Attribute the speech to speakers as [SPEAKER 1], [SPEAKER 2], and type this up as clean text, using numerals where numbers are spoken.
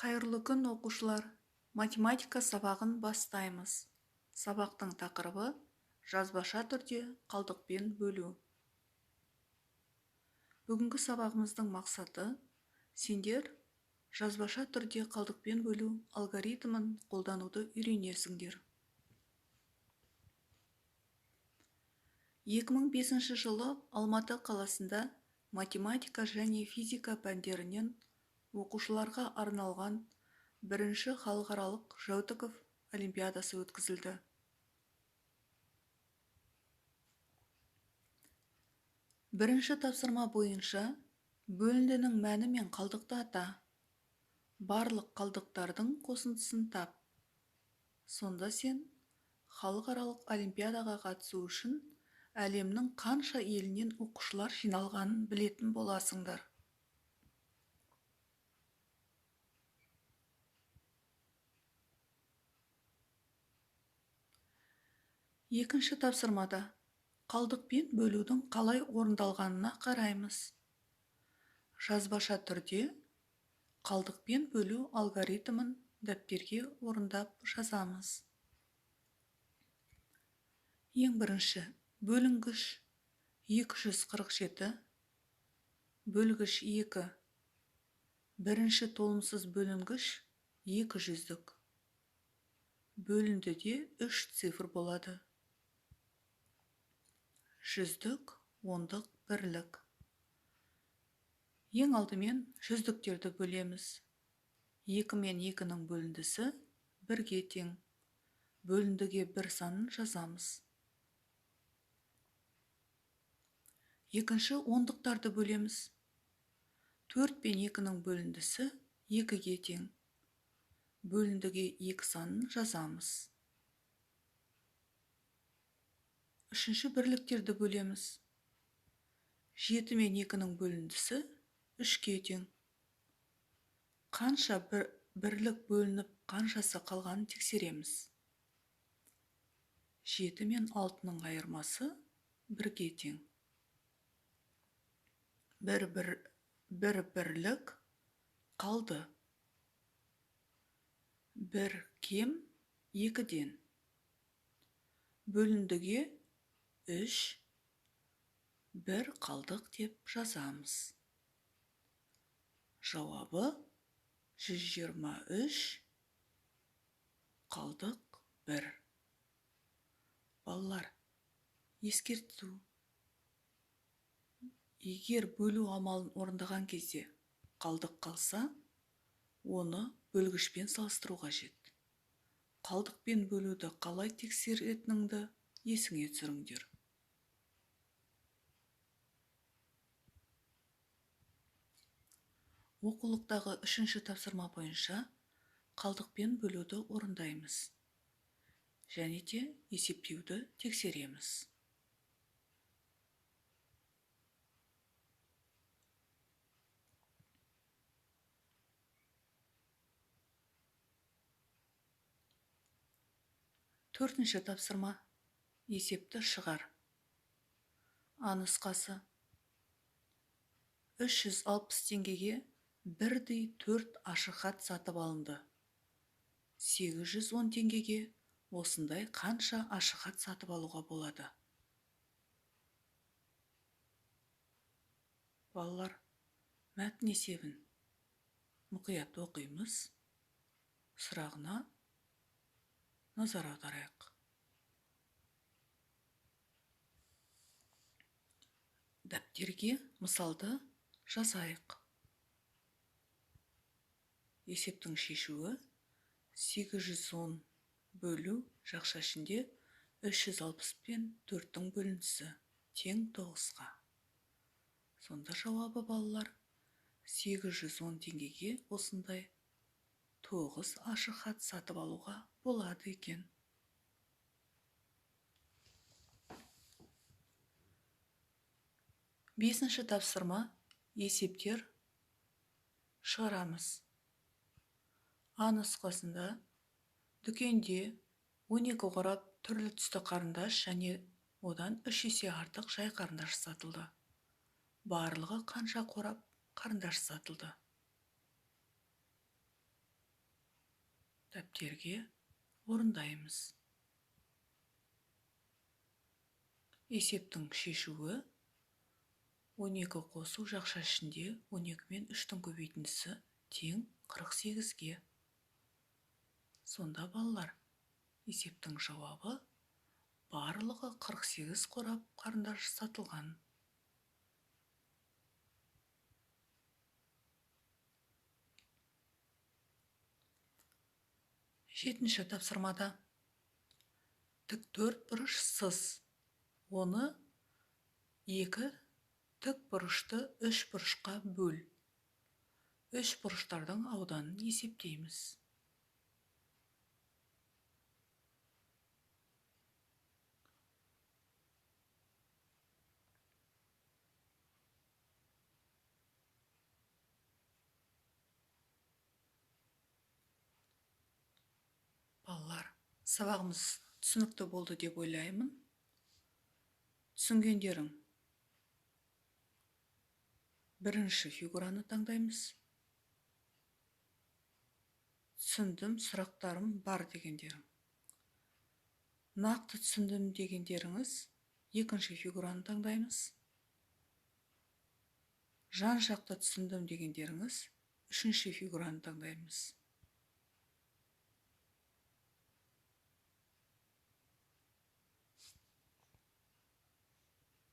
[SPEAKER 1] Қайырлы күн, оқушылар! Математика сабағын бастаймыз. Сабақтың тақырыбы жазбаша түрде қалдықпен бөлу. Бүгінгі сабағымыздың мақсаты сендер жазбаша түрде қалдықпен бөлу алгоритмін қолдануды үйренесіңдер. 2005 жылы Алматы қаласында математика және физика пәндерінен оқушыларға арналған бірінші халықаралық Жәутіков олимпиадасы өткізілді. Бірінші тапсырма бойынша бөліндінің мәні мен қалдықты ата. Барлық қалдықтардың қосындысын тап. Сонда сен халықаралық олимпиадаға қатысу үшін әлемнің қанша елінен оқушылар жиналғанын білетін боласыңдар. Екінші тапсырмада қалдықпен бөлудің қалай орындалғанына қараймыз. Жазбаша түрде қалдықпен бөлу алгоритмін дәптерге орындап жазамыз. Ең бірінші бөлінгіш 247, бөлгіш 2, бірінші толымсыз бөлінгіш 200-дік. Бөліндіде 3 цифр болады. Жүздік, ондық, бірлік. Ең алдымен жүздіктерді бөлеміз. 2 мен 2-нің бөліндісі 1-ге тең. Бөліндіге 1 санын жазамыз. Екінші ондықтарды бөлеміз. 4 пен 2-нің бөліндісі 2-ге тең. Бөліндіге 2 санын жазамыз. Үшінші бірліктерді бөлеміз. 7 мен 2-нің бөліндісі 3-ге тең. Қанша бірлік бөлініп, қаншасы қалғанын тексереміз. 7 мен 6-ның айырмасы 1-ге тең. Бір бірлік қалды. 1 кем 2-ден. Бөліндіге 3, 1 қалдық деп жазамыз. Жауабы 123 қалдық 1. Балалар, ескерту. Егер бөлу амалын орындаған кезде қалдық қалса, оны бөлгішпен салыстыру қажет. Қалдықпен бөлуді қалай тексеретініңді есіңе түсіріңдер. Оқулықтағы үшінші тапсырма бойынша қалдықпен бөлуді орындаймыз. Және де есептеуді тексереміз. Төртінші тапсырма. Есепті шығар. А нұсқасы. 360 теңгеге бірдей 4 ашық хат сатып алынды. 810 теңгеге осындай қанша ашық хат сатып алуға болады? Балалар, мәтін есебін мұқият оқимыз. Сұрағына назар аударайық. Дәптерге мысалды жазайық. Есептің шешуі 810 бөлу жақша ішінде 360 пен 4-тің бөліндісі тең 9-ға. Сонда жауабы балалар 810 теңгеге осындай 9 ашық хат сатып алуға болады екен. Бесінші тапсырма. Есептер шығарамыз. А нұсқасында дүкенде 12 қорап түрлі түсті қарындаш және одан 3 есе артық жай қарындаш сатылды. Барлығы қанша қорап қарындаш сатылды? Дәптерге орындаймыз. Есептің шешуі 12 қосу жақша ішінде 12 мен 3-тің көбейтіндісі тең 48-ге. Сонда балалар, есептің жауабы барлығы 48 қорап қарындаш сатылған. Жетінші тапсырмада тік төрт бұрыш сыз. Оны 2 тік бұрышты 3 бұрышқа бөл. 3 бұрыштардың ауданын есептейміз. Балалар, сабағымыз түсінікті болды деп ойлаймын. Түсінгендерің бірінші фигураны таңдаймыз. Түсіндім, сұрақтарым бар дегендерің. Нақты түсіндім дегендеріңіз екінші фигураны таңдаймыз. Жан-жақты түсіндім дегендеріңіз үшінші фигураны таңдаймыз.